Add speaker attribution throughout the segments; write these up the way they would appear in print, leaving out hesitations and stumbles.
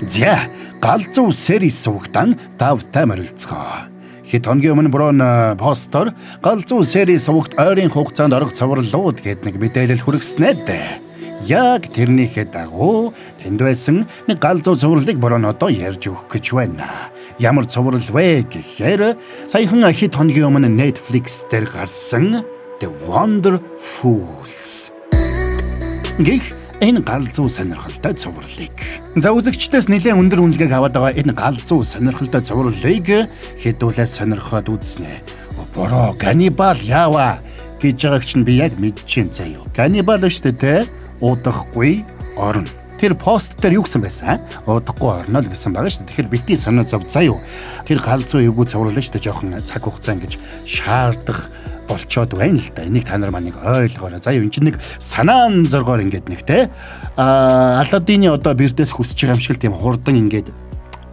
Speaker 1: За, галзуу series сувагтан давтай морилцгоо. Хэд хоногийн өмнө Брон постоор галзуу series сувагт ойрын хугацаанд орох цувралууд гээд нэг мэдээлэл хүргэснээр дээ. Яг тэрнийхээ дагуу тэнд байсан нэг галзуу цувралыг Брон одоо ярьж өгөх гэж байна. Ямар цуврал вэ гэхээр саяхан хэд хоногийн өмнө Netflix дээр гарсан The Wonder Fools гэх энэ галзуу сонирхолтой цувралыг. За, үзэгчдээс нэлээд өндөр үнэлгээг аваад байгаа энэ галзуу сонирхолтой цувралыг хэдүүлээ сонирхоод үзнэ. Бороо Ганнибал яава гэж байгааг чинь би яг мэдчихээн заяа. Ганнибал шүү дээ, те? Удахгүй орно. Тэр пост дээр юу гэсэн байсан? Удахгүй орно л гэсэн байгаа шүү дээ. Тэгэхээр бити санаа зов заяа. Тэр галзуу эвгүй цуврал шүү дээ. Жохон цаг хугацаа ингэж шаардах болчоод байна л да. Энийг та нар маань нэг ойлгоорой. За, энэ чинь нэг санаан зоргоор ингээд нэг те Аладдины одоо бэрдээс хүсэж байгаа юм шиг л тийм хурдан ингээд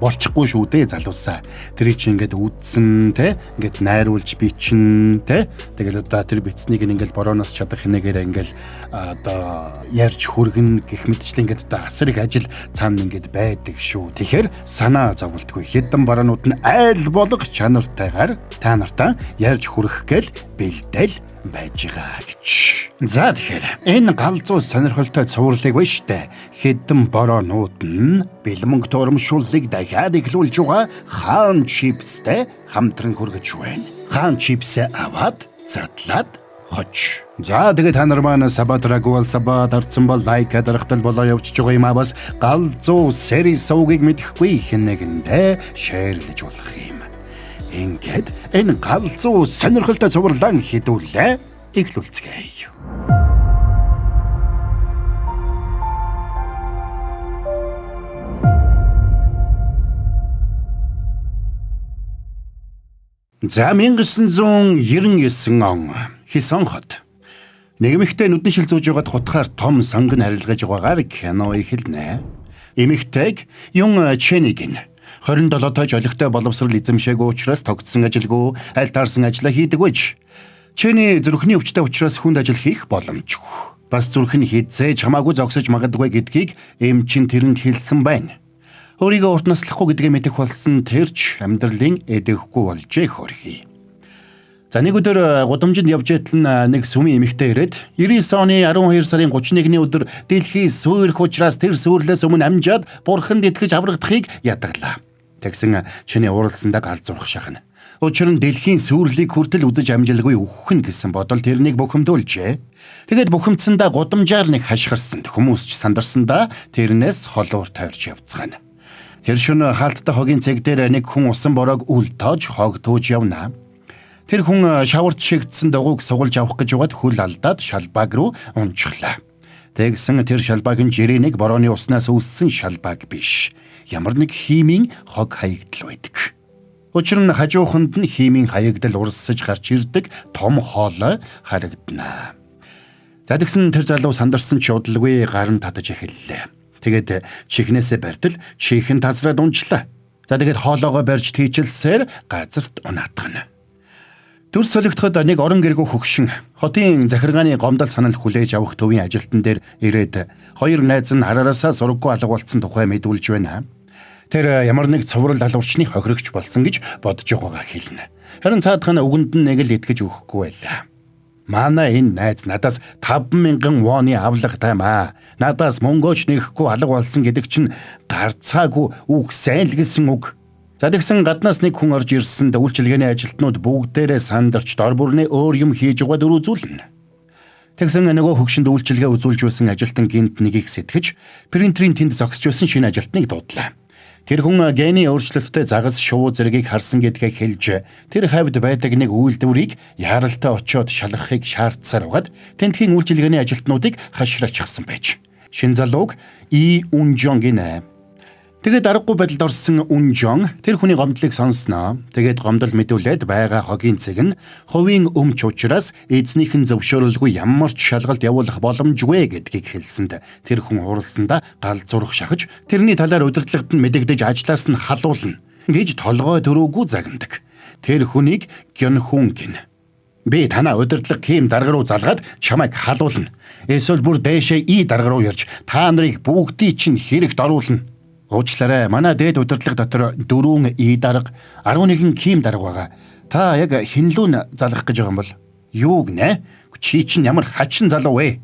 Speaker 1: болчихгүй шүү дээ, залуусаа. Тэр чинь ингээд үдсэн те, ингээд найруулж бичин те. Тэгэл одоо тэр бичснийг ингээд борооноос чадах хинээгээр ингээд одоо ярьж хүргэн гэх мэтчлэн ингээд одоо асар их ажил цаана ингээд байдаг шүү. Тэгэхээр санаа зовлтгүй хэдэн бороонууд нь айл болох чанартайгаар та нартаа ярьж хүргэх гээл бэлдэл байж байгаа гэж. За, тэгэхээр энэ галзуу сонирхолтой цувралыг байна штэ. Хэдэн бороонууд нь бэлмөнг урамшууллыг дахиад эхлүүлж байгаа Хаан чипстэй хамтран хүргэж байна. Хаан чипсээ аваад задлаад хож. За, тэгээ та нар маань сабатрагуал саба дарцсан бол лайк дарахтал болоо явчихж байгаа юм аа, бас галзуу series сувгийг мэдэхгүй хэн нэгэндээ share лэж болох юм. Ингээд энэ галзуу сонирхолтой цувралаа хэдүүлээ эхлүүлцгээе. За, 1999 он Хисон хот. Нэг эмэгтэй нүдэн шил зүүж байгаад хутгаар том сонгон харилгаж байгаагаар кино эхэлнэ. Эмэгтэйг Юн Ченийг нь 27 тойж олигтой боловсрол эзэмшээгүй учраас тогтсон ажилгүй, аль таарсан ажлаа хийдэг байж. Чений зүрхний өвчтэй учраас хүнд ажил хийх боломжгүй. Бас зүрх нь хизээж хамаагүй зогсож магадгүй гэдгийг эмчин тэрэнд хэлсэн байна. Өөрийгөө урт наслахгүй гэдгээ мэдэх болсон тэрч амьдралын эдэхгүй болжээ хөрхий. За, нэг өдөр гудамжинд явж байтал нэг сүмийн эмэгтэй ирээд 99 оны 12 сарын 31-ний өдөр дэлхий сүйрэх учраас тэр сүйрлээс өмнө амжаад бурханд итгэж аврагдахыг ядаглаа. Тэгсэн чиний ууралсандаа галзуурах шахна. Учир нь дэлхийн сүйрлийг хүртэл үзэж амжилгүй үхэх нь гэсэн бодол тэрнийг бухимдуулжээ. Тэгээд бухимдсандаа гудамжаар нэг хашгирсан. Хүмүүс ч сандарсандаа тэрнээс холуур тойрч явцгаана. Тэр шөнө хаалттай хогийн цэг дээр нэг хүн усан бороог үл тоож хог тууж явна. Тэр хүн шаварт шигдсэн дугуйг сугалж авах гэж яваад хөл алдаад шалбааг руу унчихлаа. Тэгсэн тэр шалбааг нь жирээнийг борооны уснаас үүссэн шалбааг биш. Ямар нэг химийн хог хаягдал байдаг. Учир нь хажууханд нь химийн хаягдал урсаж гарч ирдэг том хоолой харагдана. За, тэгсэн тэр залуу сандарсан ч удалгүй гар нь татаж эхэллээ. Тэгээд чихнээсээ барьтал чихэн тазраад унжлаа. За, тэгээд хоолоогоо барьж тийчилсээр газарт унаатгана. Дүр солигдоход нэг орон гэргүү хөгшин хотын захиргааны гомдол санал хүлээж авах төвийн ажилтан дээр ирээд хоёр найз нь хараасаа сурггүй алга болцсон тухай мэдүүлж байна. Тэр ямар нэг цуврал алуурчны хохирогч болсон гэж бодож байгаагаа хэлнэ. Харин цаадах нь үгэнд нь нэг л итгэж өгөхгүй байлаа. Манай энэ найз надаас 5000 воны авлагатай маа. Надаас мөнгөөч нэхэхгүй алга болсон гэдэг чинь гарцаагүй үгсэн л гэсэн үг. За, тэгсэн гаднаас нэг хүн орж ирсэнд үйлчилгээний ажилтнууд бүгдээрээ сандарч дор бүрнээ өөр юм хийж байгаа дөрвөзүүлнэ. Тэгсэн нөгөө хөгшинд үйлчилгээ үзүүлж байсан ажилтан гинт нэгийг сэтгэж принтерийн тэнд зогсож байсан шинэ ажилтныг дуудлаа. Тэр хүн гений өөрчлөлттэй загас шувуу зэргийг харсан гэдгээ хэлж тэр хавьд байдаг нэг үйлдвэрийг яаралтай очиод шалгахыг шаардсаар байгаад тентхийн үйлчилгээний ажилтнуудыг хашраачихсан байж. Шин залууг И Үнжон гинэ. Тэгээд аргагүй байдалд орсон Үнжон тэр хүний гомдлыг сонсноо. Тэгээд гомдол мэдүүлээд байгаа хогийн цэг нь хувийн өмч учраас эзнийх нь зөвшөөрөлгүй ямар ч шалгалт явуулах боломжгүй гэдгийг хэлсэнд тэр хүн хуралсандаа гал зурх шахаж тэрний талаар удирдлагад нь мэдэгдэж ажлаас нь халуулна гэж толгой төрөөгүй загнадаг. Тэр хүнийг Гёнхүн гинэ. Би танаа удирдлага Ким дарга руу залгаад чамайг халуулна. Эсвэл бүр дээшээ И дарга руу ярьж та нарыг бүгдийг чинь хэрэгт оруулна. Уучлаарай, манай дээд удирдлага дотор 4 И дарга, 11 Ким дарга байгаа. Та яг хэн лүү нь залгах гэж байгаа юм бол? Юу гинэ? Чи чинь ямар хачин залуу вэ?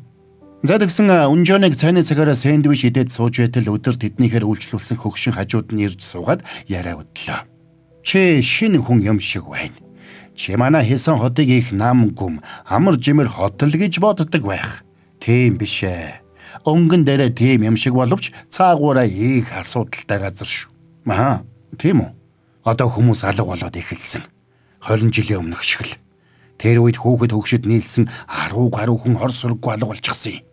Speaker 1: За тэгсэн Үнжоныг цайны цагаараа сэндвич идээд сууж байтал өдөр тэднийхээр үйлчлүүлсэн хөгшин хажууд нь ирж суугаад яриа хөдлөө. Чи шинэ хүн юм шиг байна. Чи манай Хисон хотыг их нам гүм, амар жимэр хот л гэж боддог байх. Тийм биш ээ. Өнгөн дээрээ тийм юм шиг боловч цаагаараа их асуудалтай газар шүү. Аа, тийм үү? Одоо хүмүүс алга болоод эхэлсэн. 20 жилийн өмнөх шиг л. Тэр үед хүүхэд хөгшөд нийлсэн 10 гаруй хүн ор сурггүй алга болчихсон юм.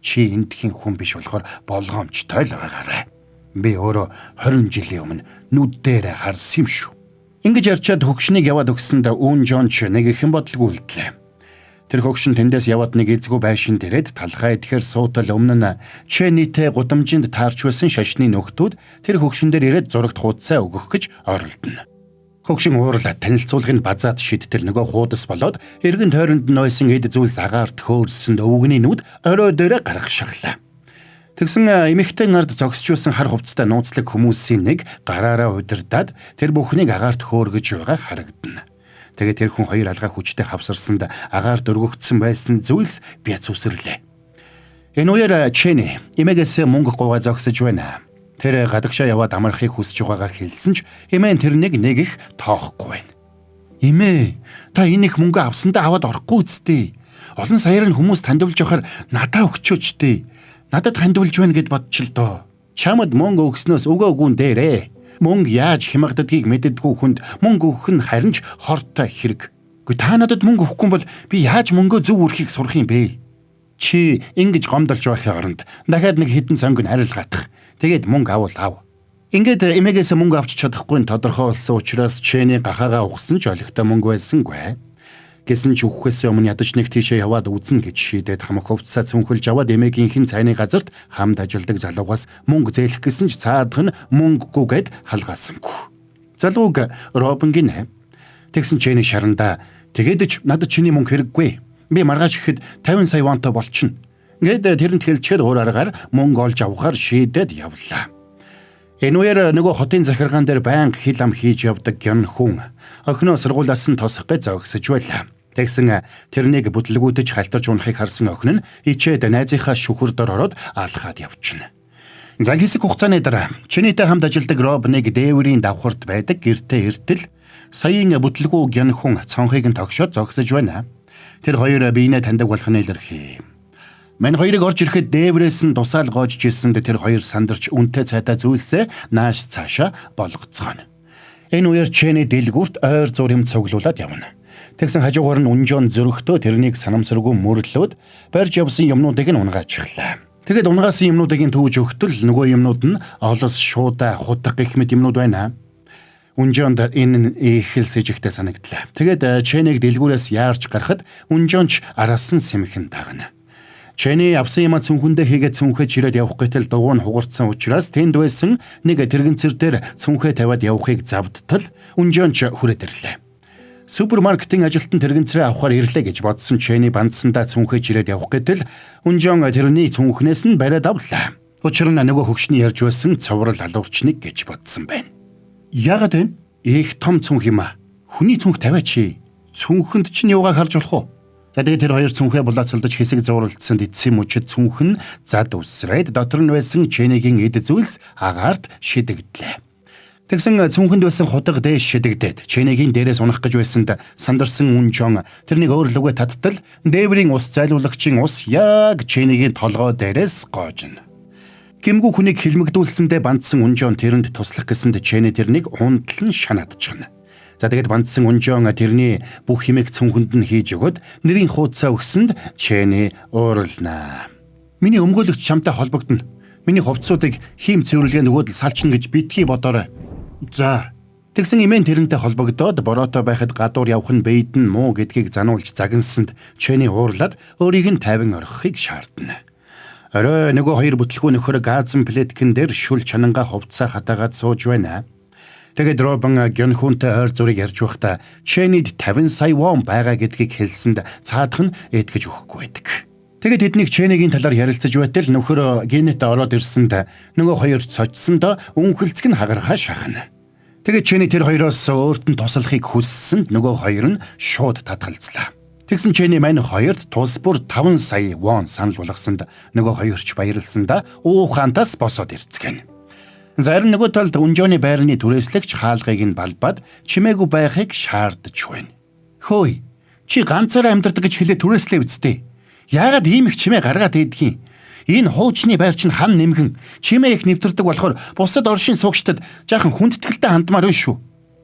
Speaker 1: Чи эндхийн хүн биш болохоор болгоомжтой л байгаарай. Би өөрөө 20 жилийн өмнө нүд дээрээ харсан юм шүү. Ингэж ярьчаад хөгшнийг яваад өгсөнд Үүн Жонч нэг ихэн бодлого үлдлээ. Тэр хөгшин тэндээс яваад нэг эзгүй байшин дээрээд талхаа идэхээр суутал өмнө нь Чэнитэй гудамжинд таарч байсан шашны нөхдүүд тэр хөгшин дээр ирээд зурагт хуудасаа өгөх гэж оролдоно. Хөгшин уурлаад танилцуулгыг базаад шидтэл нөгөө хуудас болоод эргэн тойронд нь байсан эд зүйлс агаарт хөөрсөнд өвгөний нүд орой дээрээ гарах шахлаа. Тэгсэн эмэгтэй ард зогсож байсан хар хувцастай нууцлаг хүмүүсийн нэг гараараа удирдаад тэр бүхнийг агаарт хөөргөж байгаа харагдана. Тэгээд тэр хүн хоёр алгаа хүчтэй хавсарсанд агаарт өргөгдсөн байсан зүйлс бяц үсэрлээ. Энэ үеэр Чэни эмээгээс мөнгө гуйгаа зогсож байна. Тэр гадагшаа яваад амархыг хүсэж байгаагаа хэлсэн ч эмээ тэрнийг нэг их тоохгүй байна. Эмээ, та энэ их мөнгө авсандаа аваад орохгүй үсттэй. Олон саяар нь хүмүүс тандвалж явахаар надаа өгчөөч дээ. Надад хандвалж байна гэд бодчих л доо. Чамд мөнгө өгснөөс өгөөгүүн дээрээ. Мөнгө яаж хямгаддгийг мэддэггүй хүнд мөнгө өгөх нь харин ч хортой хэрэг. Гэхдээ та надад мөнгө өгөхгүй бол би яаж мөнгөө зөв үрхийг сурах юм бэ? Чи ингэж гомдолж байхын оронд дахиад нэг хідэн цонг нь арилгаадах. Тэгээд мөнгө авал ав. Ингээд эмээгээс мөнгө авч чадахгүй нь тодорхой болсон учраас Чэний гахаагаа ухсан ч олигтой мөнгө байсангүй. Гэсэн ч үхэхээс өмнө ядаж нэг тийшээ яваад үзнэ гэж шийдээд хамаг хувцсаа цүнхэлж аваад эмээгийнхэн цайны газарт хамт ажилладаг залуугаас мөнгө зээлэх гэсэн ч цаадах нь мөнгөгүйгээд халгаасангүй. Залууг Робин гинэ. Тэгсэн Чэний шарандаа тэгээд ч надад чиний мөнгө хэрэггүй. Би маргааш ихэд 50 сая вонтой болчихно. Ингээд тэрэнд хэлчихэд өөр аргаар мөнгө олж авахар шийдээд явлаа. Энэ үеэр нөгөө хотын захиргаан дээр байнга хил ам хийж явдаг гян хүн охиноо сургуулиас нь тосох гэж зогсож байлаа. Тэгсэн тэрнийг бүтлгүүдэж халтарч унахыг харсан охин нь ичээд найзынхаа шүхэр дор ороод алхаад явчихна. За хэсэг хугацааны дараа Чинийтэй хамт ажилладаг Роб нэг дээврийн давхарт байдаг гэртээ эртэл саяын бүтлгүү гян хүн цонхыг нь тогшоод зогсож байна. Тэр хоёр биенээ таньдаг болох нь илэрхий. Мань хоёрыг орж ирэхэд дээврээс нь тусаал гоожж ирсэнд тэр хоёр сандарч үнтэй цайтай зүйлсээ нааш цаашаа болгоцгооно. Энэ үеэр Чэний дэлгүүрт ойр зур юм цуглуулад явна. Тэгсэн хажуугаар нь Үнжон зөрөгтөө тэрнийг санамсаргүй мөрлөөд барьж явсан юмнуудыг нь унгаачихлаа. Тэгэд унгаасан юмнуудыг нь түүж өгтөл нөгөө юмнууд нь олос шуудаа хутга гэх мэт юмнууд байна. Үнжонд энэ нь их л сэжигтэй санагдлаа. Тэгээд Чэнийг дэлгүүрээс яарч гарахад Үнжонч араас нь сэмхэн дагна. Чэний авсан юмаа цүнхэндээ хийгээд цүнхээ чирээд явах гэтэл дугуй нь хугарцсан учраас тэнд байсан нэг тэрэгэнцэр дээр цүнхээ тавиад явахыг завдтал Үнжонч хүрээд ирлээ. Супермаркетын ажилтан тэрэгэнцрээ авахар ирлээ гэж бодсон Чэний бандсандаа цүнхээ чирээд явах гэтэл Үнжон тэрний цүнхнээс нь бариад авлаа. Учир нь нөгөө хөгшний ярьж байсан цоврал алуурчныг гэж бодсон байна. Яагаад вэ? Их том цүнх юм аа. Хүний цүнх тавиач. Цүнхэнд чинь юугаа харж болох вэ? За тэгээд тэр хоёр цүнхээ булаацалдаж хэсэг зууралдсанд эцсийн мөчид цүнх нь зад үсрээд дотор нь байсан Чэнигийн эд зүйлс агаарт шидэгдлээ. Тэгсэн цүнхэнд байсан хутга дээш шидэгдээд Чэнигийн дээрээс унах гэж байсанд сандарсан Үнжон тэрнийг өөр лүгэ таттал дээврийн ус зайлуулагчийн ус яг Чэнигийн толгой дээрээс гоожно. Гэмгүй хүнийг хилмигдүүлсэндээ бандсан Үнжон тэрэнд туслах гэсэнд Чэни тэрнийг унтал нь шанаадчихна. За тэгээд бандсан Үнжон тэрний бүх химийг цүнхэнд нь хийж өгөөд нэрийн хуудасаа өгсөнд Чэни ууралнаа. Миний өмгөөлөгч чамтай холбогдоно. Миний хувцсуудыг хийм цэвэрлэгээ нөгөөд л салчна гэж битгий бодоорой. За. Тэгсэн эмээн тэрнтэй холбогдоод бороотой байхад гадуур явах нь бэйдэн муу гэдгийг зануулж загнасанд Чэни уурлаад өөрийг нь тайван орхихыг шаардна. Орой нөгөө хоёр бүтлгүй нөхөр газан плеткэн дээр шүл чанангаа хувцсаа хатаагаад сууж байна. Тэгээд Робин Гёнхүнтэй ойр зургийг ярьж байхдаа Чэнид 50 сая вон байгаа гэдгийг хэлсэнд цаадах нь итгэж өгөхгүй байдаг. Тэгээд тэднийг Чэнигийн талаар ярилцаж байтал нөхөр гинэт ороод ирсэнд нөгөө хоёр цочсонд үнхэлцэг нь хагархаа шахна. Тэгээд Чэни тэр хоёроос өөрт нь туслахыг хүссэнд нөгөө хоёр нь шууд татгалзлаа. Тэгсэн Чэни мань хоёрт тус бүр 5 сая вон санал болгосонд нөгөө хоёрч баярлсандаа уухантаас босоод ирцгэнэ. Зарим нөгөө талд Үнжооны байрны түрээслэгч хаалгыг нь балбаад чимээгүй байхыг шаардж байна. Хөөе, чи ганцаараа амьдардаг гэж хэлээ түрээслээ үсттэй. Яагаад ийм их чимээ гаргаад идэх юм? Энэ хуучны байр чинь хан нэмгэн чимээ их нэвтэрдэг болохоор бусад оршин суугчдад жаахан хүндэтгэлтэй хандмаар байна шүү.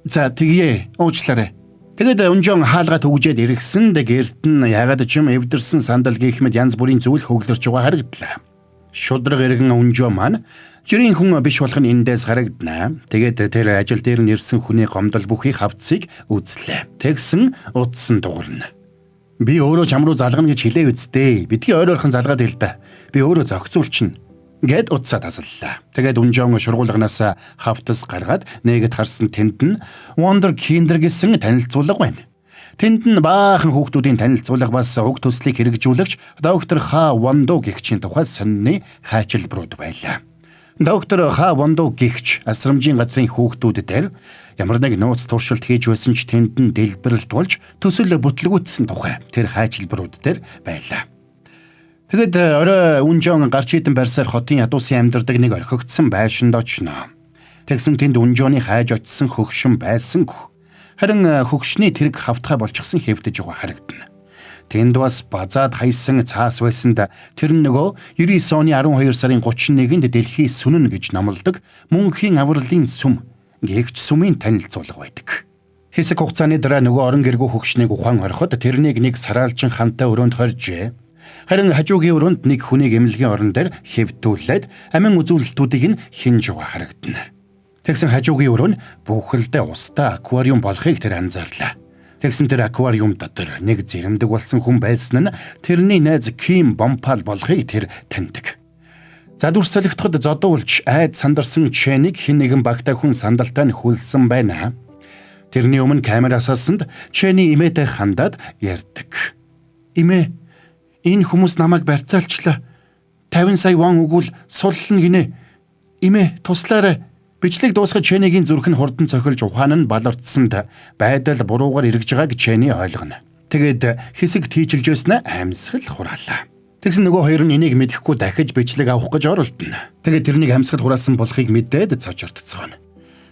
Speaker 1: За тэгье, уучлаарай. Тэгээд Үнжоон хаалгаа түгжээд иргэсэн гэрт нь ягаад ч юм эвдэрсэн сандал гэх мэт янз бүрийн зүйл хөглөрч байгаа харагдлаа. Шудраг иргэн Үнжоо маань жирийн хүн биш болох нь эндээс харагдана. Тэгээд тэр ажил дээр нь ирсэн хүний гомдол бүхий хавцыг үзлээ. Тэгсэн утсан дуурна. Би өөрөө чам руу залгана гэж хэлээ үсттэй. Битгий ойр ойрхон залгаад ил да. Би өөрөө зохицуулчихна гэд утсаа тасаллаа. Тэгээд Үнжоон шургуулганаас хавтас гаргаад нэгэд харсан тэнд нь Wonder Kinder гэсэн танилцуулга байна. Тэнд нь баахан хүүхдүүдийн танилцуулга бас уг төслийг хэрэгжүүлэгч доктор Ха Вондо гэгчийн тухай сонины хайчилбарууд байлаа. Доктор Ха Вондо гэгч асрамжийн газрын хүүхдүүд дээр ямар нэг нууц туршилт хийж байсан ч тэнд нь дэлбэрэлт болж төсөл бүтлгүүтсэн тухай тэр хайчилбарууд дээр байлаа. Тэгэд орой Үнжоон гарч идэн барьсаар хотын ядуусын амьдардаг нэг орхигдсон байшинд очно. Тэгсэн тэнд Үнжооны хайж очисон хөгшин байсангүй. Харин хөгшний тэрэг хавтгай болчихсон хэвдэж байгаа харагдана. Тэнд бас базаад хайсан цаас байсанд тэр нь нөгөө 99 оны 12 сарын 31-нд дэлхий сүнэн гэж номлодог мөнхийн авралын сүм гэгч сүмийн танилцуулга байдаг. Хэсэг хугацааны дараа нөгөө орон гэргүү хөгшнийг ухаан ороход тэрнийг нэг сараалжин хантай өрөөнд хоржээ. Харин хажуугийн өрөөнд нэг хүнийг эмнэлгийн орон дээр хэвтүүлээд амин үзүүлэлтүүдийг нь хинж байгаа харагдана. Тэгсэн хажуугийн өрөө нь бүхэлдээ устай аквариум болохыг тэр анзаарлаа. Тэгсэн тэр аквариум дотор нэг зэрэмдэг болсон хүн байсан нь тэрний найз Ким Бомпал болохыг тэр таньдаг. Задүр солигдоход зодуулж айд сандарсан Чэнийг хэн нэгэн багтаа хүн сандалтай нь хүлсэн байна. Тэрний өмнө камерасаасанд Чэний эмээтэй хандаад ярьдаг. Эмээ, энэ хүмүүс намайг барьцаалчлаа. 50 сая вон өгвөл суллна гинэ. Эмээ, туслаарай. Бичлэг дуусгаж Чэнигийн зүрх нь хурдан цохилж ухаан нь балартсанд байдал буруугаар эргэж байгааг Чэни ойлгоно. Тэгээд хэсэг тийчилж байснаа амьсгал хураалаа. Тэгсэн нөгөө хоёр нь энийг мэдэхгүй дахиж бичлэг авах гэж оролдоно. Тэгээд тэрнийг амьсгал хураасан болохыг мэдээд цочирдцгооно.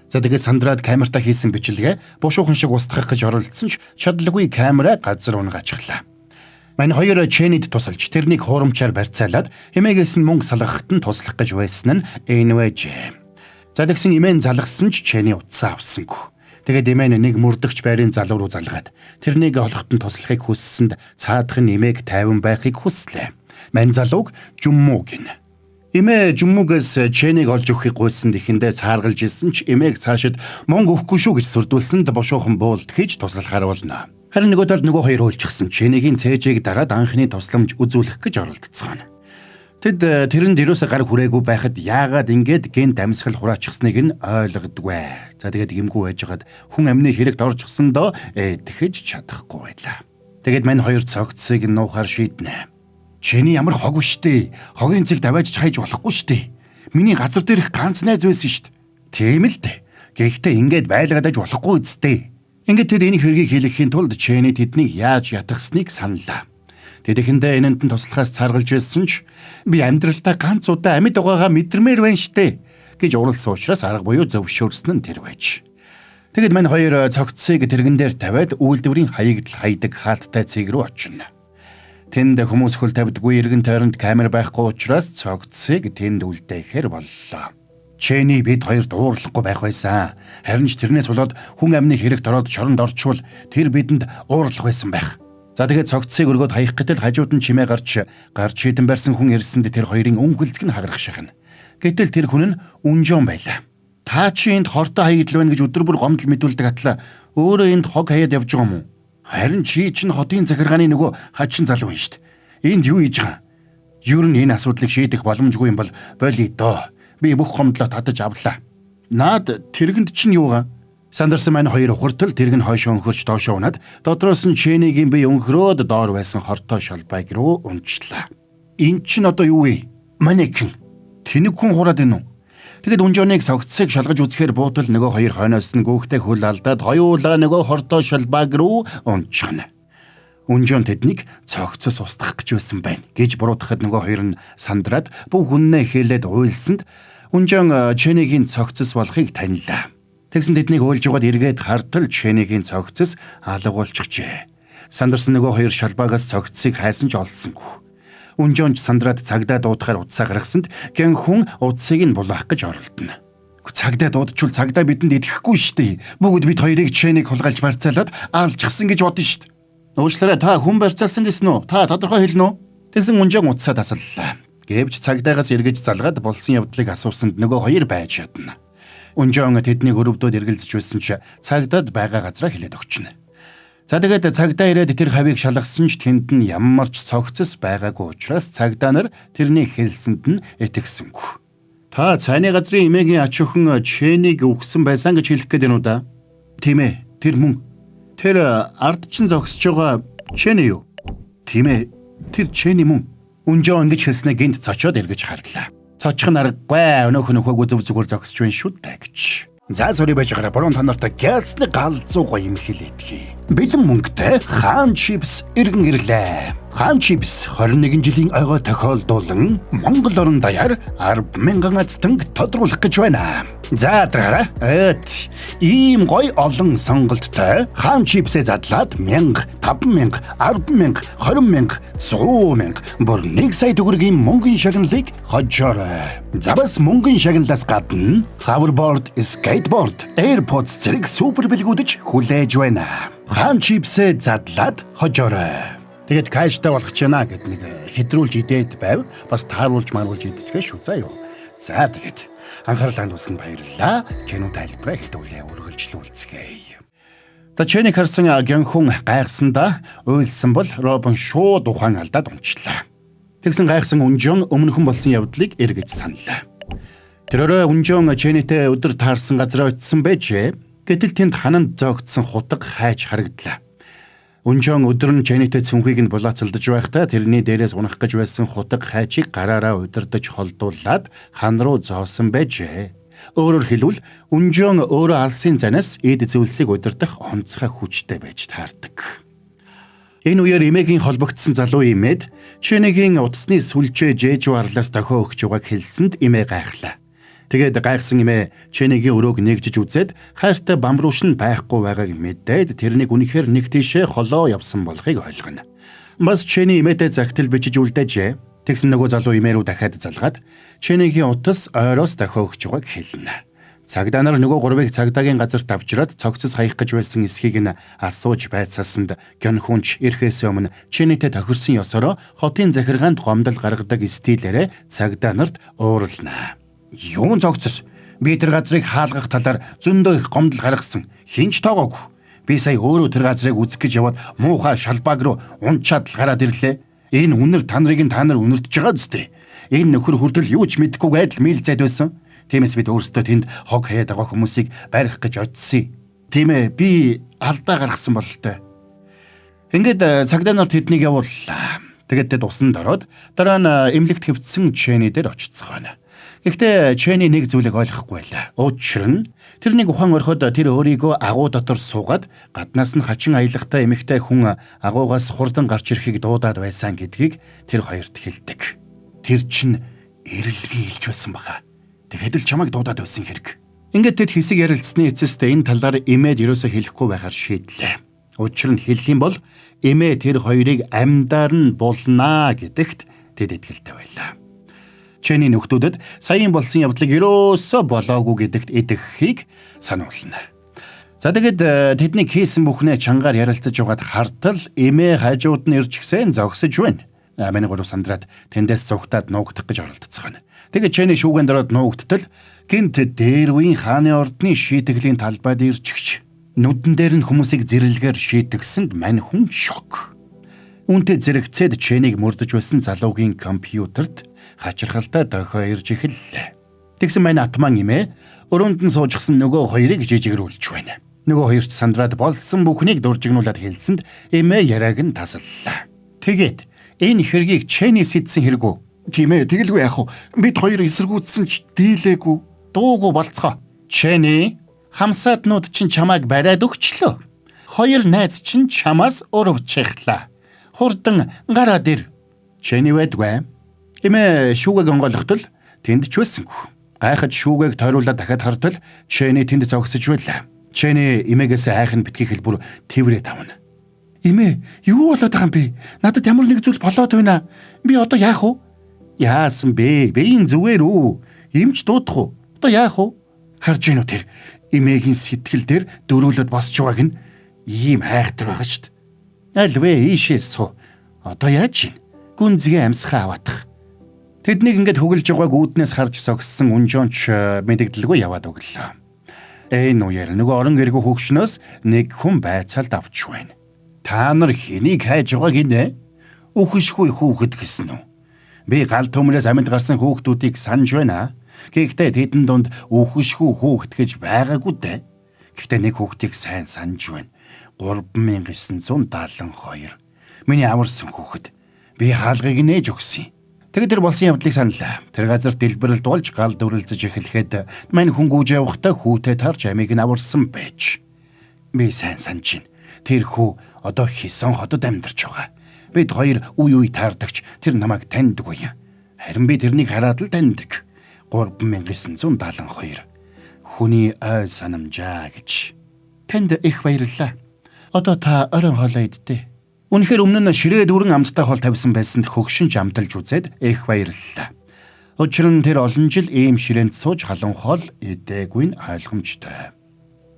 Speaker 1: За тэгээд сандраад камертаа хийсэн бичлэгээ бушуухан шиг устгах гэж оролдсон ч чадалгүй камера газар унгаачихлаа. Мань хоёр Чэнид тусалж тэрнийг хуурамчаар барьцаалаад эмээгээс нь мөнгө салгахад нь туслах гэж байсан нь энэ байжээ. За тэгсэн эмээн залгасан ч Чэний утсаа авсангүй. Тэгээд эмээн нэг мөрдөгч байрын залуу руу залгаад тэрнийг олоход нь туслахыг хүссэнд цаадах нь эмээг тайван байхыг хүслээ. Мань залууг Жүммүү гинэ. Эмээ Жүммүгээс Чэнийг олж өгөхийг гуйсанд эхэндээ цааргалж ирсэн ч эмээг цаашид мөнгө өгөхгүй шүү гэж сүрдүүлсэнд бушуухан буулд хийж туслахаар болно. Харин нөгөө талд нөгөө хоёр хуульчихсан Чэнигийн цээжийг дараад анхны тусламж үзүүлэх гэж оролдоцгооно. Тэд тэрэнд юусоо гар хүрээгүй байхад яагаад ингэж гэнт амьсгал хураачихсныг нь ойлгодгүй. За тэгээд гэмгүй байжгаад хүн амны хэрэгт орчихсондоо тэхэж чадахгүй байлаа. Тэгээд мань хоёр цогцсыг нуухаар шийднэ. Чиний ямар хог вэ штэ? Хогийн цэг давааж хайж болохгүй штэ. Миний газар дээрх ганц найз байсан штэ. Тийм л дээ. Гэхдээ ингэж байлгаад аж болохгүй үсттэй. Ингээд тэд энэ хэргийг хэлэхийн тулд Чэни тэднийг яаж ятгахсныг саналаа. Тэд эхэндээ энэнд нь туслахаас цааргалж байсан ч би амьдралдаа ганц удаа амьд байгаагаа мэдэрмээр байна штэ гэж уралсан учраас арга буюу зөвшөөрсөн нь тэр байж. Тэгэд мань хоёр цогцсыг тэрэгэн дээр тавиад үйлдвэрийн хаягдал хайдаг хаалттай цэг рүү очино. Тэнд хүмүүс хөл тавьдаггүй эргэн тойронд камер байхгүй учраас цогцсыг тэнд үлдээхээр боллоо. Чэни бид хоёрт уурлахгүй байх байсан. Харин ч тэрнээс болоод хүн амны хэрэгт ороод шоронд орчвол тэр бидэнд уурлах байсан байх. За тэгээд цогцсыг өргөөд хаях гэтэл хажууд нь чимээ гарч гарч хідэн барьсан хүн ирсэнд тэр хоёрын өнхөлцг нь хагарах шахна. Гэтэл тэр хүн нь Үнжоон байлаа. Та чи энд хортой хаягдл байна гэж өдөр бүр гомдол мэдүүлдэг атлаа. Өөрөө энд хог хаяад явж байгаа юм уу? Харин чи чинь хотын захиргааны нөгөө хачин залуу юм шүү дээ. Энд юу хийж байгаа? Ер нь энэ асуудлыг шийдэх боломжгүй юм бол болиё доо. Би бүх гомдлоо татаж авлаа. Наад тэргэнд чинь юугаа? Сандарсан маань хоёр ухартал тэрэг нь хойшоо өнхөрч доошоо унаад дотроос нь Чэнигийн бие өнхрөөд доор байсан хортой шалбайг руу унчлаа. Эн чинь одоо юу вэ? Манекен. Тэнэг хүн хураад байна уу? Тэгэд Үнжооныг цогцсыг шалгаж үзэхээр буутал нөгөө хоёр хойноос нь гүөхтэй хөл алдаад хоёулаа нөгөө хордоо шалбааг руу унчихна. Үнжоон тэднийг цогцос устгах гэж байсан байна гэж буруутгахад нөгөө хоёр нь сандраад бүх үннээ хэлээд уйлсанд Үнжоон Чэнигийн цогцос болохыг танилаа. Тэгсэн тэднийг уйлж угаад эргээд хартал Чэнигийн цогцос алга болчихжээ. Сандарсан нөгөө хоёр шалбаагаас цогцсыг хайсан ч олсонгүй. Үнжоонч сандраад цагдаа дуудахаар утсаа гаргасанд гэн хүн утсыг нь булаах гэж оролдоно. Цагдаа дуудчвал цагдаа бидэнд итгэхгүй шүү дээ. Бүгд бид хоёрыг Чэнийг хулгайлж барьцаалаад алжчихсан гэж бодно шүү дээ. Уучлаарай, та хүн барьцаалсан гэсэн үү? Та тодорхой хэлнэ үү? Тэгсэн Үнжоон утсаа тасаллаа. Гэвч цагдаагаас эргэж залгаад болсон явдлыг асуусанд нөгөө хоёр байж чадна. Үнжоон тэднийг өрөвдөөд эргэлзэж байсан ч цагдаад байгаа газараа хэлээд өгчнө. За тэгээд цагдаа ирээд тэр хавийг шалгасан ч тэнд нь ямар ч цогцос байгаагүй учраас цагдаа нар тэрний хэлсэнд нь итгэсэнгүй. Та цайны газрын эмээгийн ач охин Чэнийг үхсэн байсан гэж хэлэх гээд байна уу да? Тийм ээ, тэр мөн. Тэр ард чинь зогсож байгаа Чэни юу? Тийм ээ, тэр Чэни мөн. Үнжоо ингэж хэлснээ гинт цочоод эргэж харлаа. Цочих нь аргагүй. Өнөөх нөхөөгүй зөв зүгээр зогсож байна шүү дээ гэж. За сорри байж байгаараа буруу та нартай гялсны галзуу гоё юм хэлээдгий. Бэлэн мөнгөтэй Хаан чипс иргэн ирлээ. Хаан чипс 21 жилийн ойгоо тохиолдуулан Монгол орон даяар 10,000 азтанг тодруулах гэж байна. За дараараа. Эт ийм гоё олон сонголттой Хаан чипсээ задлаад 1000, 5000, 10,000, 20,000, 100,000 бүр 1 сая төгрөгийн мөнгөний шагналыг хожоорой. За бас мөнгөний шагналаас гадна hoverboard, skateboard, AirPods зэрэг супер бэлгүүдэж хүлээж байна. Хаан чипсээ задлаад хожоорой. Тэгээд кэштэй болох ч яана гэд нэг хэдрүүлж идээд байв. Бас тааруулж маруулж идцгээ шүү заа юу. За тэгээд анхаарал хандуулсанд баярлалаа. Кино тайлбараа хэдүүлээ үргэлжлүүлцгээе. За Чэнийг харсан гянхүн гайхсандаа уйлсан бол Робин шууд ухаан алдаад унчлаа. Тэгсэн гайхсан Үнжон өмнөхөн болсон явдлыг эргэж саналаа. Тэр өрөө Үнжон Чэнитэй өдөр таарсан газар очисон байжээ. Гэтэл тэнд хананд зөөгдсөн хутга хайж харагдлаа. Үнжон өдөр нь Чэнитэй цүнхийг нь булаацалдаж байхдаа тэрний дээрээс унах гэж байсан хутга хайчийг гараараа удирдах холдуулаад хан руу зоосон байжээ. Өөрөөр хэлбэл Үнжон өөрөө алсын занаас эд зүйлсийг удирдах онцгой хүчтэй байж таардаг. Энэ үеэр эмээгийн холбогдсон залуу имээд Чэнигийн утасны сүлжээ Жэжу арлаас дохио өгч байгааг хэлсэнд эмээ гайхлаа. Тэгээд гайхсан эмээ Чэнигийн өрөөг нэгжиж үзээд хайртай бамбрууш нь байхгүй байгааг мэдээд тэрнийг үнэхээр нэг тийшээ холоо явсан болохыг ойлгоно. Бас Чэни эмээдээ загтал бичиж үлдээжээ. Тэгсэн нөгөө залуу эмээ рүү дахиад залгаад Чэнигийн утас ойроос дохио өгч байгааг хэлнэ. Цагдаа нар нөгөө гурвыг цагдаагийн газарт авчираад цогцос хаях гэж байсан эсхийг нь асууж байцаасанд Гёнхүнч ирэхээс өмнө Чэнитэй тохирсон ёсороо хотын захиргаанд гомдол гаргадаг стилээрээ цагдаа нарт уурална. Юун цогцос? Би тэр газрыг хаалгах талаар зөндөө их гомдол гаргасан. Хэн ч тоогоогүй. Би сая өөрөө тэр газрыг үзэх гэж яваад муухай шалбааг руу унчаад л гараад ирлээ. Энэ үнэр та нарыг нь та нар үнэртэж байгаа зү. Энэ нөхөр хүртэл юу ч мэдэхгүй адил мэл зайд байсан. Тиймээс бид өөрсдөө тэнд хог хаяад байгаа хүмүүсийг барих гэж очсон. Тийм ээ, би алдаа гаргасан бололтой. Ингээд цагдаа нар тэднийг явууллаа. Тэгээд тэд усанд ороод дараа нь эмнэлэгт хэвтсэн Чэни дээр очицгооно. Гэхдээ Чэни нэг зүйлийг ойлгохгүй байлаа. Учир нь тэрнийг ухаан орхиод тэр өөрийгөө агуу дотор суугаад гаднаас нь хачин аялгатай эмэгтэй хүн агуугаас хурдан гарч ирэхийг дуудаад байсан гэдгийг тэр хоёрт хэлдэг. Тэр чинь эрэлгийн хэлж байсан баха. Тэгэхэд л чамайг дуудаад байсан хэрэг. Ингээд тэд хэсэг ярилцсны эцэст энэ талаар эмээд ерөөсөө хэлэхгүй байхаар шийдлээ. Учир нь хэлэх юм бол эмээ тэр хоёрыг амьдаар нь булнаа гэдэгт тэд итгэлтэй байлаа. Чэний нөхдүүдэд саяын болсон явдлыг ерөөсөө болоогүй гэдэгт идэххийг сануулна. За тэгээд тэдний хийсэн бүхнээ чангаар ярилцаж байгаад хартал эмээ хажууд нь ирж гисэн зогсож байна. Миний гурав сандраад тэндээс зугтаад нуугдах гэж оролдоцгоно. Тэгээд Чэний шүүгэн дөрөөд нуугдтал гинт дээр үеийн хааны ордны шийтгэлийн талбайд ирчихч нүдэн дээр нь хүмүүсийг зэрлэгээр шийтгсэнд мань хүн шок. Үүнтэй зэрэгцээд Чэнийг мөрдөж байсан залуугийн компьютерт хачирхалтай дохио ирж эхэллээ. Тэгсэн мань атман эмээ өрөөнд нь суужсан нөгөө хоёрыг жижигрүүлж байна. Нөгөө хоёрч сандраад болсон бүхнийг дуржигнуулаад хэлсэнд эмээ яриаг нь тасаллаа. Тэгээд Энэ хэргийг Чэни сэтсэн хэрэгүү? Тийм ээ, тэгэлгүй яах вэ? Бид хоёр эсэргүүцсэн ч дийлээгүй. Дуугүй болцгоо. Чэни, хамсаатнууд чинь чамайг бариад өгчлөө. Хоёр найз чинь чамаас урвчихлаа. Хурдан гараад ир. Чэни байдгүй. Эмээ шүүгэг онгойлгоход л тэнд ч байсангүй. Гайхаж шүүгэг тойруулаад дахиад хартал Чэни тэнд зогсож байлаа. Чэни эмээгээс айх нь битгий хэлбэр тэврээ тавна. Эмээ, юу болоод байгаа юм бэ? Надад ямар нэг зүйл болоод байна. Би одоо яах вэ? Яасан бэ? Би энэ зүгээр үү? Эмч дуудах уу? Одоо яах вэ? Харж гинүү тэр эмээгийн сэтгэл дээр дөрөөлөд босч байгааг нь ийм айхтар байгаа шүү дээ. Аль вэ ийшээ суу. Одоо яаж юм? Гүнзгий амьсгаа аваадах. Тэднийг ингээд хөглөж байгааг үүднээс харж зогссон Үнжоонч мэдэгдэлгүй яваад өглөө. Энэ үеэр нөгөө орон гэргүй хөгшнөөс нэг хүн байцаалд авч байна. Та нар хэнийг хайж байгааг инэ? Үхэшгүй хүүхэд гэсэн үү? Би гал төмрөөс амьд гарсан хүүхдүүдийг санаж байна. Гэхдээ тэдэн дунд үхэшгүй хүүхэд гэж байгаагүй дээ. Гэхдээ нэг хүүхдийг сайн санаж байна. 3972. Миний аварсан хүүхэд. Би хаалгыг нээж өгсөн. Тэгээд тэр болсон явдлыг саналаа. Тэр газар дэлбэрэлд болж гал дүрэлзэж эхлэхэд мань хүн гүйж явахдаа хүүтэй тарж амийг нь аварсан байж. Би сайн санаж байна. Тэр хүү одоо Хисон хотод амьдарч байгаа. Бид хоёр үе үе таардагч тэр намайг таньдаггүй. Харин би тэрнийг хараад л таньдаг. 3972. Хүний ой санамжаа гэж. Танд их баярлалаа. Одоо та оройн хоолоо иддээ. Үнэхээр өмнө нь ширээ дүүрэн амттай хоол тавьсан байсанд хөгшинч амталж үзээд их баярлалаа. Учир нь тэр олон жил ийм ширээнд сууж халуун хоол идээгүй нь ойлгомжтой.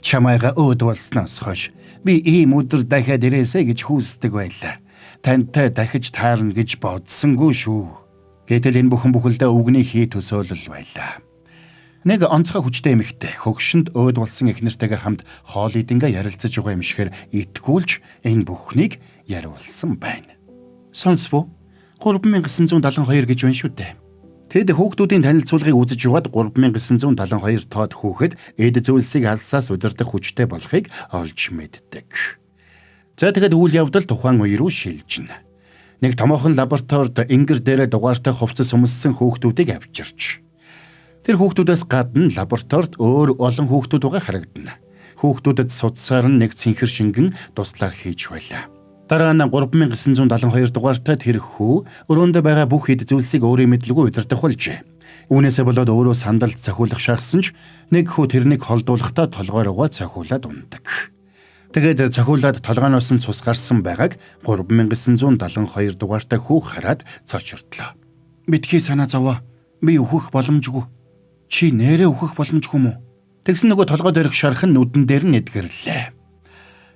Speaker 1: Чамайга өөд болсноос хойш би ийм өдөр дахиад ирээсэй гэж хүсдэг байлаа. Тантай дахиж таарна гэж бодсонгүй шүү. Гэтэл энэ бүхэн бүхэлдээ өвгөний хий төсөөлөл байлаа. Нэг онцгой хүчтэй эмэгтэй хөгшөнд өөд болсон эхнэртэйгээ хамт хоол идэнгээ ярилцаж байгаа юм шигээр итгүүлж энэ бүхнийг яриулсан байна. Сонсвоо 3972 гэж байна шүү дээ. Тэд хүүхдүүдийн танилцуулгыг үзэж яваад 3972 тоод хүүхэд эд зүйлсийг алсаас удирдах хүчтэй болохыг олж мэддэг. За тэгэд үйл явдал тухайн үе рүү шилжинэ. Нэг томоохон лабораторид ингэр дээрээ дугаартай хувцас өмссөн хүүхдүүдийг авчирч. Тэр хүүхдүүдээс гадна лабораторид өөр олон хүүхдүүд байгаа харагдана. Хүүхдүүдэд судсаар нь нэг цэнхэр шингэн туслаар хийж байлаа. Дараа нь 3972 дугаартай тэр хүү өрөөндөө байгаа бүх хэд зүйлсийг өөрийн мэдлгүй удирдах болжээ. Үүнээсээ болоод өөрөө сандалд цохиулах шахсан ч нэг хүү тэрнийг холдуулахдаа толгой руугаа цохиулаад ундаг. Тэгээд цохиулаад толгойноос нь цус гарсан байгааг 3972 дугаартай хүү хараад цочирдлоо. Битгий санаа зовоо. Би өөхөх боломжгүй. Чи нэрээ өөхөх боломжгүй юм уу? Тэгсэн нөгөө толгой дээрх шарх нь нүдэн дээр нь эдгэрлээ.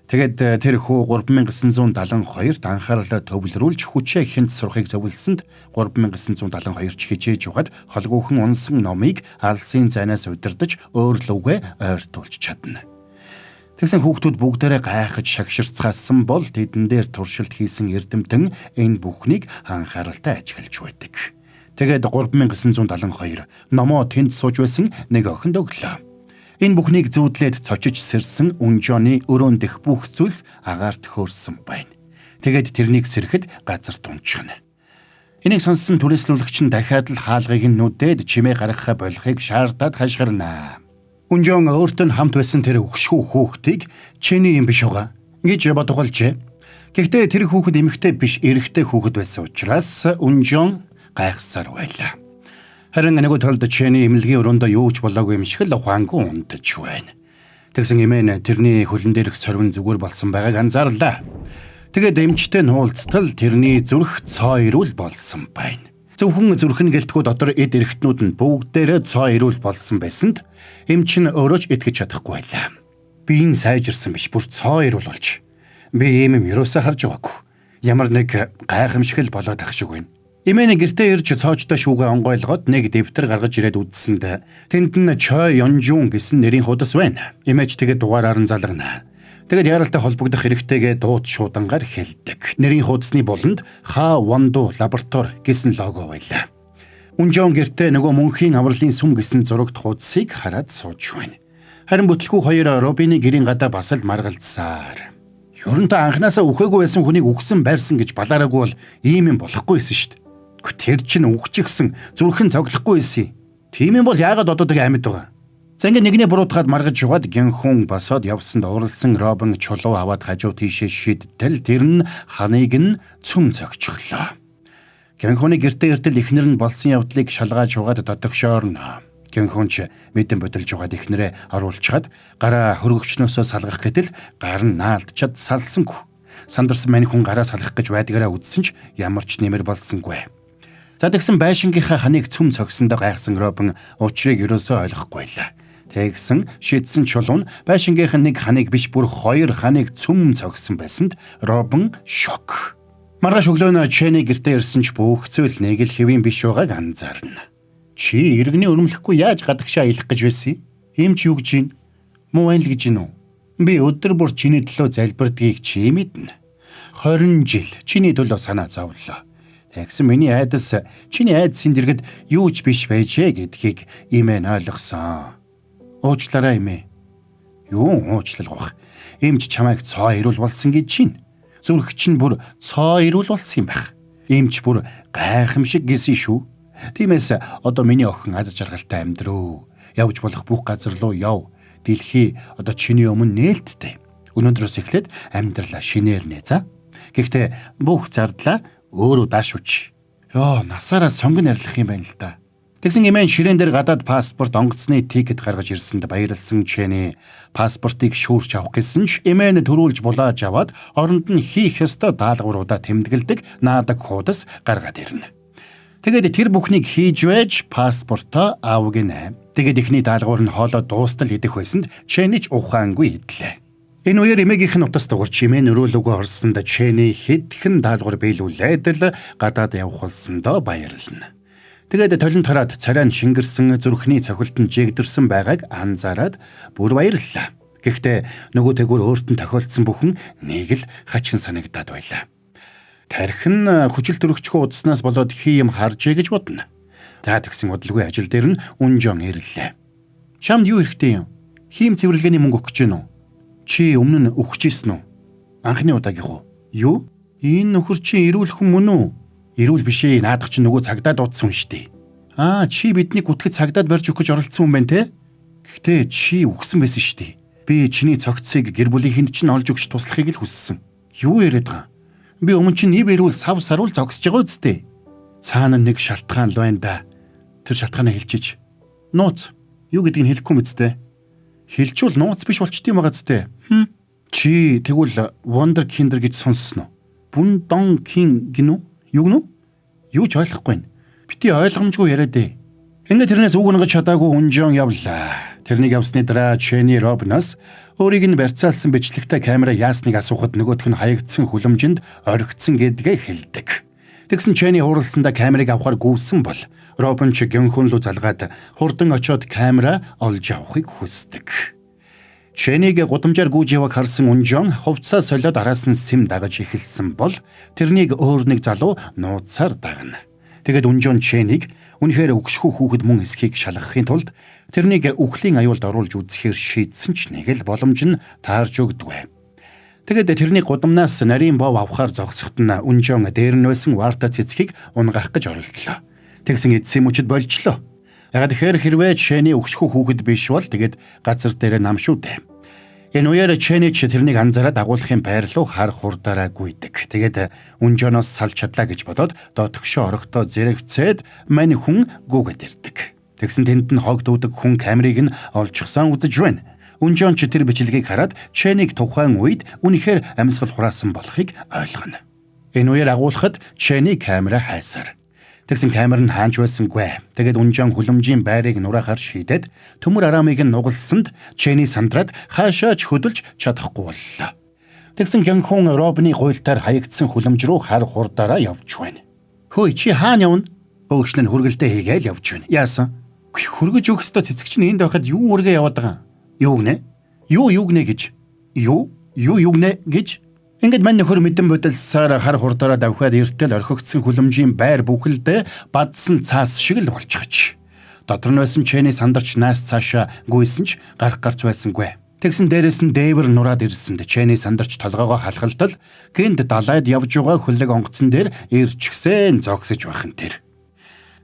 Speaker 1: Тэгээд тэр хүү 3972-т анхаарлаа төвлөрүүлж хүчээ хинт сурахыг зөвлөсөнд 3972 ч хичээж угаад холгүйхэн унсан номыг алсын зайнаас удирдах өөр лүгээ ойртуулж чадна. Тэгсэн хүүхдүүд бүгдээрээ гайхаж шагширцгаасан бол тэдэн дээр туршилт хийсэн эрдэмтэн энэ бүхнийг анхааралтай ажиглаж байдаг. Тэгээд 3972 номоо тэнд сууж байсан нэг охинд өглөө. Энэ бүхнийг зүүдлээд цочиж сэрсэн Үнжооны өрөөнд дэх бүх зүйлс агаарт хөөрсөн байна. Тэгээд тэрнийг сэрэхэд газар тунчихна. Энийг сонссон түрээслүүлэгч нь дахиад л хаалгыг нь нүдээд чимээ гаргахаа болохыг шаардаад хашгирна. Үнжоон өөртөө нь хамт байсан тэр өгшгүй хүүхдийг чиний юм биш угаа гэж бодголжээ. Гэхдээ тэр хүүхэд эмэгтэй биш эрэгтэй хүүхэд байсан учраас Үнжоон гайхсаар байлаа. Харин нөгөө талд Чэний эмнэлгийн өрөөндөө юу ч болоогүй юм шиг л ухаангүй унтаж байна. Тэгсэн эмээ нь тэрний хөлн дээрх сорвин зүгээр болсон байгааг анзаарлаа. Тэгээд эмчтэй нуулцтал тэрний зүрх цоо ирүүл болсон байна. Зөвхөн зүрх нь гэлтгүү дотор эд эргэтнүүд нь бүгдээрээ цоо ирүүл болсон байсанд эмч нь өөрөө ч итгэж чадахгүй байлаа. Би энэ сайжирсан биш бүр цоо ирүүл болж. Би ийм юм ерөөсөө харж байгаагүй. Ямар нэг гайхамшиг л болоод ах шиг байна. Эмээ гэртээ ирж цоочтой шүүгээ онгойлгоод нэг дэвтэр гаргаж ирээд үзсэнд тэнд нь Чой Ёнжун гэсэн нэрийн хуудас байна. Эмээч тэгээд дугаараар нь залгана. Тэгээд яаралтай холбогдох хэрэгтэйгээ дууд шуудангаар хэлдэг. Нэрийн хуудасны буланд Ха Вонду лаборатори гэсэн лого байлаа. Үнжон гэртээ нөгөө мөнхийн авралын сүм гэсэн зурагт хуудсыг хараад сууж байна. Харин бүтлгүй хоёр Робины гэрийн гадаа бас л маргалдсаар. Ер нь та анханасаа үхээгүй байсан хүнийг үхсэн байрсан гэж балаараагүй бол ийм юм болохгүй байсан шүү дээ. Тэр чинь үхчихсэн зүрхэн цоглохгүй байсан. Тийм юм бол яагаад одоо тэг амьд байгаа? За ингээ нэгнээ буруутгаад маргаж яваад Гянхун босоод явсанд уралсан Робин чулуу аваад хажуу тийшээ шидтэл тэр нь ханыг нь цөм цогцголоо. Гянхуны гэртээ эртэл эхнэр нь болсон явдлыг шалгааж угаад дотогшоорно. Гянхун ч мэдэн бодолж угаад эхнэрээ оруулчхад гараа хөргөгчнөөсөө салгах гэтэл гар нь наалдчаад салсангүй. Сандарсан мань хүн гараа салгах гэж байдгаараа үзсэн ч ямар ч нэмэр болсонгүй. За тэгсэн байшингийнхаа ханыг цөм цогсондоо гайхсан Робин учрыг ерөөсөө ойлгохгүй байлаа. Тэгсэн шидсэн чулуу нь байшингийнх нь нэг ханыг биш бүр хоёр ханыг цөм цогсон байсанд Робин шок. Маргааш өглөө нь Чэни гэртээ ирсэн ч бүх зүйл нэг л хэвийн биш байгааг анзаарна. Чи иргэний өрөмлөхгүй яаж гадагшаа аялах гэж байсан юм? Ийм ч юу гэж юм? Муу айл гэж юм уу? Би өдөр бүр чиний төлөө залбирдгийг чи мэднэ. 20 жил чиний төлөө санаа зовлоо. Тэгсэн миний айдас чиний айдсын дэргэд юу ч биш байжээ гэдгийг имэн ойлгосон. Уучлаарай имээ. Юу уучлал гоох. Эмч чамайг цоо ирүүл болсон гэж чинь. Зүрх чинь бүр цоо ирүүл болсон юм байх. Эмч бүр гайхамшиг гэсэн шүү. Тиймээс одоо миний охин аз жаргалтай амьдрөө. Явж болох бүх газар руу яв. Дэлхий одоо чиний өмнө нээлттэй. Өнөөдрөөс эхлээд амьдралаа шинээр нэ за. Гэхдээ бүх зардлаа өөрөө даашууч. Йоо, насаараа сонгон арилах юм байна л да. Тэгсэн эмээн ширээн дээр гадаад паспорт онгоцны тикет гаргаж ирсэнд баярлсан Чэни паспортыг шүүрч авах гэсэн ч эмээн төрүүлж булааж аваад оронд нь хийх ёстой даалгавруудаа тэмдэглэдэг наадаг хуудас гаргаад ирнэ. Тэгээд тэр бүхнийг хийж байж паспортоо аав гинэ. Тэгээд эхний даалгавар нь хоолой дуустал идэх байсанд Чэни ч ухаангүй идлээ. Энэ үеэр эмээгийнх нь утас дугарч эмээ нөрөөлөгөө орсонд Чэни хэдхэн даалгавар биелүүлээд л гадаад явах болсондоо баярлна. Тэгээд толинд хараад царай нь шингэрсэн зүрхний цохилт нь жигдэрсэн байгааг анзаараад бүр баярлалаа. Гэхдээ нөгөө тэгүр өөрт нь тохиолдсон бүхэн нэг л хачин санагдаад байлаа. Тархин хүчил төрөгчхөө удснаас болоод хий юм харжээ гэж бодно. За тэгсэн удалгүй ажил дээр нь Үнжон ирлээ. Чамд юу хэрэгтэй юм? Хийм цэвэрлэгээний мөнгө өгөх гэж байна уу? Чи өмнө нь өгч ийсэн үү? Анхны удаагийнх уу? Юу? Энэ нөхөр чи эрүүл хүн мөн үү? Эрүүл биш ээ, наадах чинь нөгөө цагдаа дуудсан хүн шүү дээ. Аа, чи биднийг гүтгэж цагдаад барьж өгөх гэж оролцсон хүн байна те? Гэхдээ чи үхсэн байсан шүү дээ. Би чиний цогцсыг гэр бүлийнхэнд чинь олж өгч туслахыг л хүссэн. Юу яриад байгаа? Би өмнө чинь ив эрүүл сав саруул зогсож байгаа үсттэй. Цаана нэг шалтгаан л байна да. Тэр шалтгаанаа хэлчихэж. Нууц. Юу гэдгийг хэлэхгүй мэт дээ. Хэлчүүл нууц биш болчт юм байгаа зү. Хм. Чи тэгвэл Wonder Kinder гэж сонссон уу? Бүн Дон Кин гинүү? Юу гэнэ? Юу ч ойлгохгүй байна. Бити ойлгомжгүй яриад ээ. Ингээд тэрнээс үг унгаж чадаагүй Үнжон явлаа. Тэрнийг явсны дараа Чэни Робноос өөрийг нь барьцаалсан бичлэгтэй камера яасныг асуухад нөгөөх нь хаягдсан хүлэмжинд орхигдсон гэдгээ хэлдэг. Тэгсэн Чэни хууралсандаа камерыг авахар гүйсэн бол Робин ч Гянхун руу залгаад хурдан очиод камера олж авахыг хүсдэг. Чэнийг гудамжаар гүйж яваг харсан Үнжон хувцаа солиод араас нь сэм дагаж эхэлсэн бол тэрнийг өөр нэг залуу нууцаар дагна. Тэгээд Үнжон Чэнийг үнэхээр өгшхүү хүүхэд мөн эсхийг шалгахын тулд тэрнийг үхлийн аюулд оруулж үзэхээр шийдсэн ч нэг л боломж нь таарж өгдөггүй. Тэгээд тэрний гудамнаас нарийн бов авахар зогсоход нь Үнжон дээр нь байсан варта цэцгийг унгаах гэж оролдлоо. Тэгсэн эцсийн мөчид болжлоо. Яг тэгэхээр хэрвээ Чэни өгшхүү хүүхэд биш бол тэгээд газар дээр нам шүү дээ. Энэ үеэр Чэни ч тэрнийг анзаараад агуулгын байр руу хар хурдаараа гүйдэг. Тэгээд Үнжоноос салж чадлаа гэж бодоод дотгошоо орохдоо зэрэгцээд мань хүн гүгэд ирдэг. Тэгсэн тэнд нь хог дүүдэг хүн камерыг нь олчихсан үзэж байна. Үнжон ч тэр бичлэгийг хараад Чэнийг тухайн үед үнэхээр амьсгал хураасан болохыг ойлгоно. Энэ үеэр агуулхад Чэни камера хайсаар. Тэгсэн камер нь хаанч байсангүй. Тэгээд Үнжон хүлэмжийн байрыг нураахаар шийдээд төмөр араамыг нь нугалсанд Чэни сандраад хаашаа ч хөдөлж чадахгүй боллоо. Тэгсэн Гянхун Робны гуйлтаар хаягдсан хүлэмж рүү хар хурдаараа явж байна. Хөөе чи хаана явна? Хөөгшн нь хүргэлдээ хийгээл явж байна. Яасан? Хөргөж өгөх ёстой цэцэг чинь энд байхад юу үргээ яваад байгаа юм? Юу гинэ? Юу юу гинэ гэж? Юу? Юу юу гинэ гэж? Ингээд мань нөхөр мэдэн бодолсоор хар хурдаараа давхиад эртэл орхигдсон хүлэмжийн байр бүхэлдээ бадсан цаас шиг л болчихж. Дотор нь байсан Чэни сандарч наас цаашаа гүйсэн ч гарах гарц байсангүй. Тэгсэн дээрээс нь дээвэр нураад ирсэнд Чэний сандарч толгоогоо халахалтал гинд далайд явж байгаа хөлөг онгоцон дээр ирчихсэн зогсож байх нь тэр.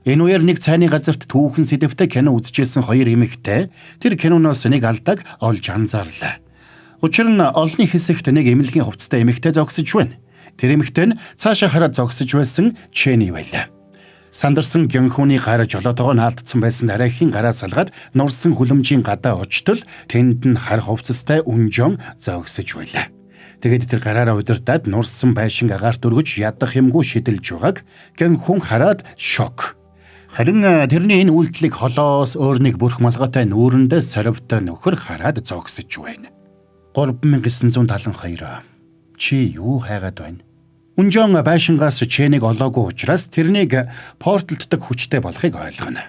Speaker 1: Энэ үеэр нэг цайны газарт түүхэн сэдэвтэй кино үзчихсэн хоёр эмэгтэй тэр киноноос нэг алдааг олж анзаарлаа. Учир нь олонний хэсэгт нэг эмнэлгийн хувцастай эмэгтэй зогсож байна. Тэр эмэгтэй нь цаашаа хараад зогсож байсан Чэний байлаа. Сандарсан Гянхүний гар жолоотойгоо наалтдсан байсан дараагийн гараа салгаад нурсан хүлэмжийн гадаа очтол тэнд нь хар хувцастай Үнжон зогсож байлаа. Тэгээд тэр гараараа удирдаад нурсан байшин агаарт өргөж ядах юмгүй шидэлж байгааг Гянхүн хараад шок. Харин тэрний энэ үйлдэлийг холоос өөр нэг бүрх малгайтай нүүрэндээ сорвтой нөхөр хараад зогсож байна. 3972. Чи юу хайгаад байна? Үнжон байшингаас Чэнийг олоогүй учраас тэрнийг портлддаг хүчтэй болохыг ойлгоно.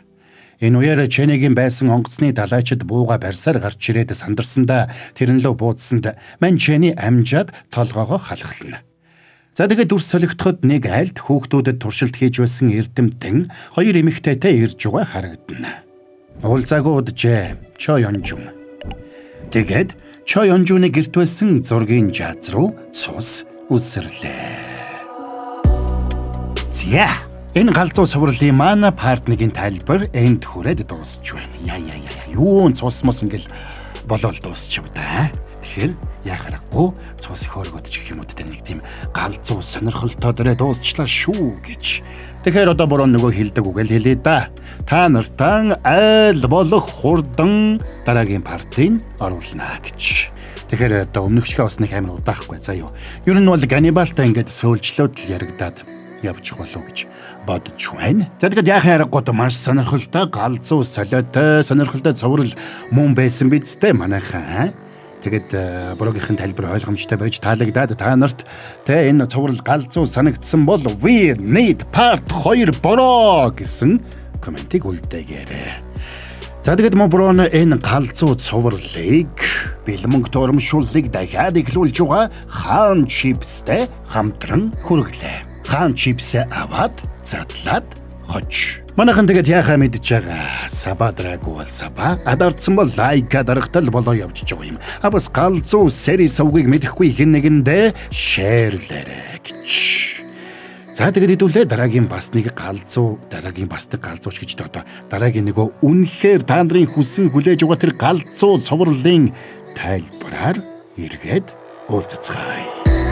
Speaker 1: Энэ үеэр Чэнигийн байсан онгоцны далайчид бууга барьсаар гарч ирээд сандарсандаа тэрэн лөө буудсанд мань Чэни амжаад толгоогоо халахлана. За тэгээд дүрс солигдоход нэг айлд хүүхдүүдэд туршилт хийж байсан эрдэмтэн хоёр эмэгтэйтэй ирж байгаа харагдана. Уулзаагүй уджээ Чо Ёнжун. Тэгээд Чо Ёнжуны гэрт байсан зургийн жаз руу цус үсэрлээ. За энэ галзуу цувралын маань part 1-ийн тайлбар энд хүрээд дуусч байна. Яа яа яа юун цус мус ингээл болол дуусчих да. Тэгэхээр яах аргагүй цус хөөргөд ч гэх юм уу тэ нэг тийм галзуу сонирхолтой дөрөө дуусчлаа шүү гэж. Тэгэхээр одоо буруу нөгөө хэлдэг үг л хэлээ да. Та нартаа айл болох хурдан дараагийн part ыг оруулнаа гэж. Тэгэхээр одоо өмнөхшгөө бас нэг амар удаахгүй заа юу. Ер нь бол Ганнибалтай ингээд сөүлжлөөд л яригадаад явчих болов гэж бодож байна. За тэгэхэд яахын аргагүй маш сонирхолтой галзуу солиотой сонирхолтой цуврал мөн байсан биз дээ манайхан. Тэгээд брогийнхэн тайлбар ойлгомжтой байж таалагдаад та нарт тэ энэ цуврал галзуу санагдсан бол we need part 2 bro гэсэн comment ийг үлдээгээрэй. За тэгээд мөн bro н энэ галзуу цувралыг бэлмөнг турамшууллыг дахиад эхлүүлж байгаа Хаан чипстэй хамтран хүргэлээ. Хаан чипсээ аваад задлаад хож. Манайхан тэгээд яхаа мэдж байгаа. Sub аа дараагүй бол sub аа. Адардсан бол like аа дарахтал болоо явчихж байгаа юм. А бас галзуу series сувгийг мэдэхгүй хэн нэгэндээ share лээрэй гэж. За тэгээд хэдүүлээ дараагийн бас нэг галзуу, дараагийн бас нэг галзууч гэж одоо дараагийн нөгөө үнэхээр та нарын хүссэн хүлээж байгаа тэр галзуу цувралын тайлбараар эргээд уулзацгаая.